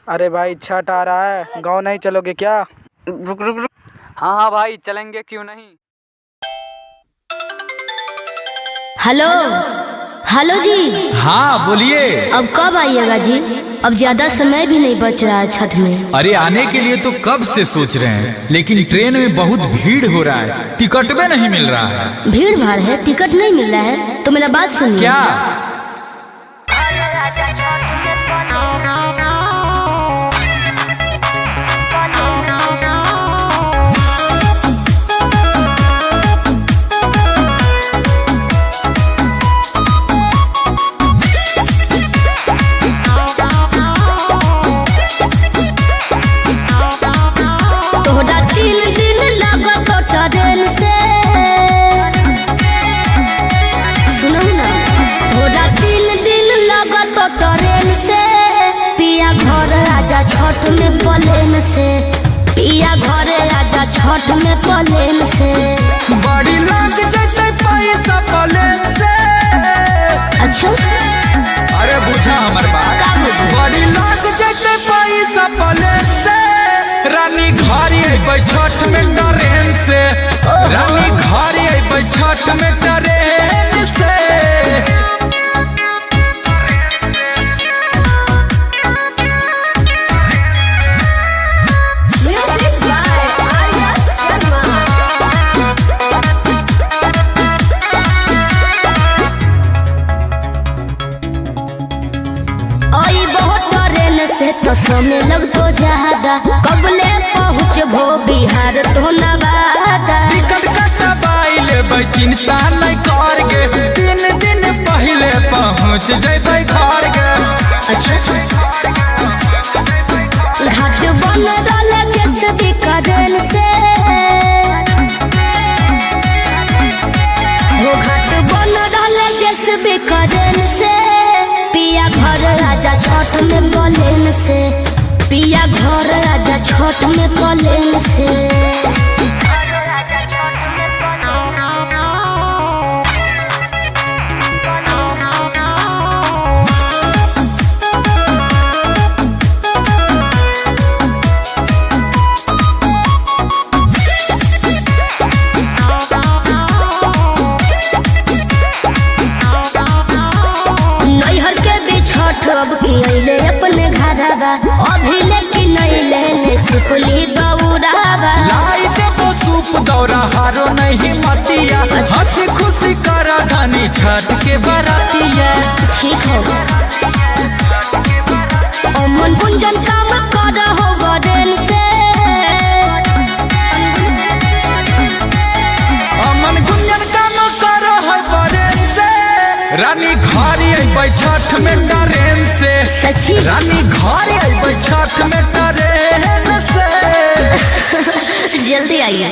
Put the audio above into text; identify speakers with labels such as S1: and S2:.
S1: अरे भाई छठ आ रहा है, गाँव नहीं चलोगे क्या?
S2: रुक रुक रुक। हाँ हाँ भाई चलेंगे क्यों नहीं।
S3: हेलो हेलो जी।
S4: हाँ बोलिए।
S3: अब कब आइएगा जी? अब ज्यादा समय भी नहीं बच रहा है छठ में।
S4: अरे आने के लिए तो कब से सोच रहे हैं, लेकिन ट्रेन में बहुत भीड़ हो रहा है, टिकट में नहीं मिल रहा है।
S3: भीड़ भाड़ है, टिकट नहीं मिल रहा है, तो मेरा बात सुनिए।
S4: क्या?
S3: तोहरा 3 दिन लागत ट्रेन से। सुनो ना, तोहरा 3 दिन लागत ट्रेन से। पिया घर आजा छठ में प्लेन से। पिया घर आजा छठ में प्लेन से।
S4: बड़ी लग जैते पैसा प्लेन से।
S3: अच्छा।
S4: अरे बुझा हमर बात।
S3: का बुझा?
S4: बड़ी लग जैते पैसा प्लेन से। रानी घर अइबै छठ में ट्रेन से। रानी घर अइबै छठ में ट्रेन से।
S5: Music by Arya Sharma.
S3: आई बहुत ट्रेन से तो समय लगतो ज्यादा। कबले पहुँचबो बिहार तो नवादा।
S4: टिकट कटवाई लेबै, चिंता नहीं करके, 3 दिन पहले पहुँच जैबै घर के।
S3: अच्छा, घाट बन रहल केसरी करेन से। हो घाट बन रहल जेसबी करेन से। पिया घर राजा छठ में प्लेन से। पिया घर राजा छठ में प्लेन से। नैहर के भी छठ अब की अइले अपने घरवा। अभी लेकिन नहीं लेने सुपली दौड़ावा।
S4: लाई देबो सूप दौरा हारो नहीं मतिया। हंसी खुशी कर धनी छठ के बरातिया।
S3: ठीक है, अमन गुंजन काम कर हो बरेन से।
S4: अमन गुंजन काम कर है बरेन से। रानी घर अइबै छठ में ट्रेन से।
S3: सच्ची?
S4: रानी घर अइबै छठ में ट्रेन से।
S3: जल्दी आइए।